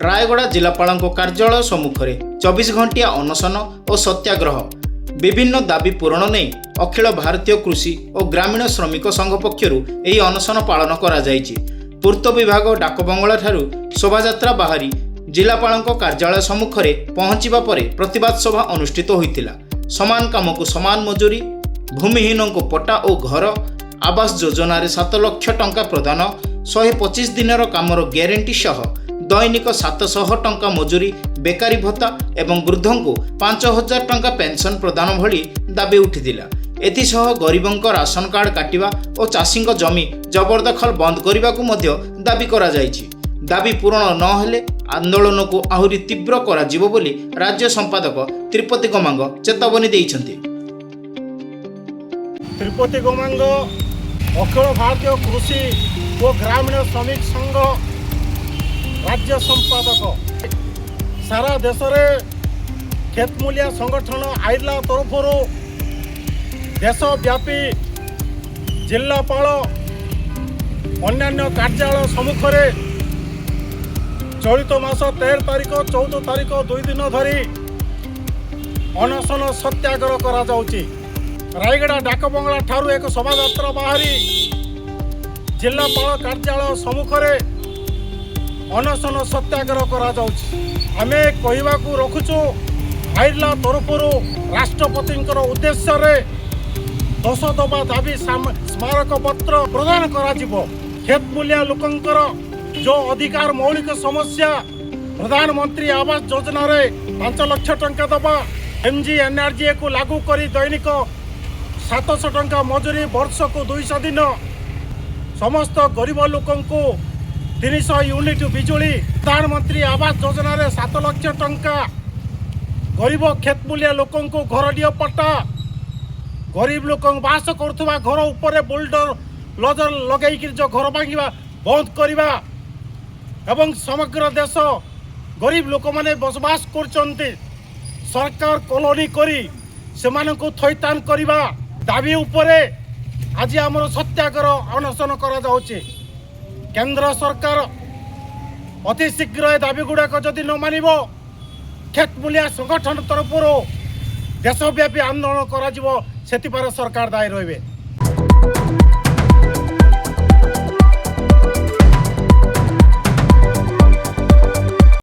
ରାୟଗଡ଼ା ଜିଲ୍ଲାପାଳଙ୍କ କାର୍ଯ୍ୟାଳୟ ସମ୍ମୁଖରେ 24 ଘଣ୍ଟିଆ ଅନଶନ ଓ ସତ୍ୟାଗ୍ରହ। ବିଭିନ୍ନ ଦାବି ପୂରଣ ନେଇ ଅଖିଳ ଭାରତୀୟ କୃଷି ଓ ଗ୍ରାମୀଣ ଶ୍ରମିକ ସଂଘ ପକ୍ଷରୁ ଏହି ଅନଶନ ପାଳନ କରାଯାଇଛି। ପୂର୍ତ୍ତ ବିଭାଗ ଡାକବଙ୍ଗଳାଠାରୁ ଶୋଭାଯାତ୍ରା ବାହାରି ଜିଲ୍ଲାପାଳଙ୍କ କାର୍ଯ୍ୟାଳୟ ସମ୍ମୁଖରେ ପହଞ୍ଚିବା ପରେ ପ୍ରତିବାଦ ସଭା ଅନୁଷ୍ଠିତ ହୋଇଥିଲା। ସମାନ କାମକୁ ସମାନ ମଜୁରୀ, ଭୂମିହୀନଙ୍କୁ ପଟ୍ଟା ଓ ଘର, ଆବାସ ଯୋଜନାରେ 7 ଲକ୍ଷ ଟଙ୍କା ପ୍ରଦାନ, 125 ଦିନର କାମର ଗ୍ୟାରେଣ୍ଟି ସହ ଦୈନିକ 700 ଟଙ୍କା ମଜୁରୀ, ବେକାରୀ ଭତ୍ତା ଏବଂ ବୃଦ୍ଧଙ୍କୁ 5000 ଟଙ୍କା ପେନ୍ସନ୍ ପ୍ରଦାନ ଭଳି ଦାବି ଉଠିଥିଲା। ଏଥିସହ ଗରିବଙ୍କ ରାସନ କାର୍ଡ କାଟିବା ଓ ଚାଷୀଙ୍କ ଜମି ଜବରଦଖଲ ବନ୍ଦ କରିବାକୁ ମଧ୍ୟ ଦାବି କରାଯାଇଛି। ଦାବି ପୂରଣ ନହେଲେ ଆନ୍ଦୋଳନକୁ ଆହୁରି ତୀବ୍ର କରାଯିବ ବୋଲି ରାଜ୍ୟ ସମ୍ପାଦକ ତିରୁପତି ଗମାଙ୍ଗ ଚେତାବନୀ ଦେଇଛନ୍ତି। ତିରୁପତି ଗମାଙ୍ଗ, ଅଖିଳ ଭାରତୀୟ କୃଷି ଓ ଗ୍ରାମୀଣ ଶ୍ରମିକ ସଂଘ ରାଜ୍ୟ ସମ୍ପାଦକ। ସାରା ଦେଶରେ କ୍ଷେତମୂଲିଆ ସଂଗଠନ ଆଇର୍ଲା ତରଫରୁ ଦେଶବ୍ୟାପୀ ଜିଲ୍ଲାପାଳ, ଅନ୍ୟାନ୍ୟ କାର୍ଯ୍ୟାଳୟ ସମ୍ମୁଖରେ ଚଳିତ ମାସ 13 ତାରିଖ, 14 ତାରିଖ 2 ଦିନ ଧରି ଅନଶନ ସତ୍ୟାଗ୍ରହ କରାଯାଉଛି। ରାୟଗଡ଼ା ଡାକବଙ୍ଗଳା ଠାରୁ ଏକ ଶୋଭାଯାତ୍ରା ବାହାରି ଜିଲ୍ଲାପାଳ କାର୍ଯ୍ୟାଳୟ ସମ୍ମୁଖରେ ଅନଶନ ସତ୍ୟାଗ୍ରହ କରାଯାଉଛି। ଆମେ କହିବାକୁ ରଖୁଛୁ, ଆଇର୍ଲା ତରଫରୁ ରାଷ୍ଟ୍ରପତିଙ୍କର ଉଦ୍ଦେଶ୍ୟରେ 10 ଦଫା ଦାବି ସ୍ମାରକପତ୍ର ପ୍ରଦାନ କରାଯିବ। କ୍ଷେତମୂଲିଆ ଲୋକଙ୍କର ଯେଉଁ ଅଧିକାର, ମୌଳିକ ସମସ୍ୟା, ପ୍ରଧାନମନ୍ତ୍ରୀ ଆବାସ ଯୋଜନାରେ 5 ଲକ୍ଷ ଟଙ୍କା ଦେବା, ଏମ୍ଜି ଏନ୍ଆର୍ଜିଏକୁ ଲାଗୁ କରି ଦୈନିକ 700 ଟଙ୍କା ମଜୁରୀ, ବର୍ଷକୁ 200 ଦିନ, ସମସ୍ତ ଗରିବ ଲୋକଙ୍କୁ 300 ୟୁନିଟ୍ ବିଜୁଳି, ପ୍ରଧାନମନ୍ତ୍ରୀ ଆବାସ ଯୋଜନାରେ 7 ଲକ୍ଷ ଟଙ୍କା, ଗରିବ କ୍ଷେତମୂଲିଆ ଲୋକଙ୍କୁ ଘରଡିହ ପଟ୍ଟା, ଗରିବ ଲୋକଙ୍କୁ ବାସ କରୁଥିବା ଘର ଉପରେ ବୁଲଡୋଜର ଲଗେଇକିରି ଯେଉଁ ଘର ଭାଙ୍ଗିବା ବନ୍ଦ କରିବା ଏବଂ ସମଗ୍ର ଦେଶ ଗରିବ ଲୋକମାନେ ବସବାସ କରୁଛନ୍ତି, ସରକାର କଲୋନୀ କରି ସେମାନଙ୍କୁ ଥଇଥାନ କରିବା ଦାବି ଉପରେ ଆଜି ଆମର ସତ୍ୟାଗ୍ରହ ଅନଶନ କରାଯାଉଛି। କେନ୍ଦ୍ର ସରକାର ଅତି ଶୀଘ୍ର ଏ ଦାବି ଗୁଡ଼ାକ ଯଦି ନ ମାନିବ, କ୍ଷେତମୂଲିଆ ସଂଗଠନ ତରଫରୁ ଦେଶବ୍ୟାପୀ ଆନ୍ଦୋଳନ କରାଯିବ। ସେଥିପାଇଁ ସରକାର ଦାୟୀ ରହିବେ।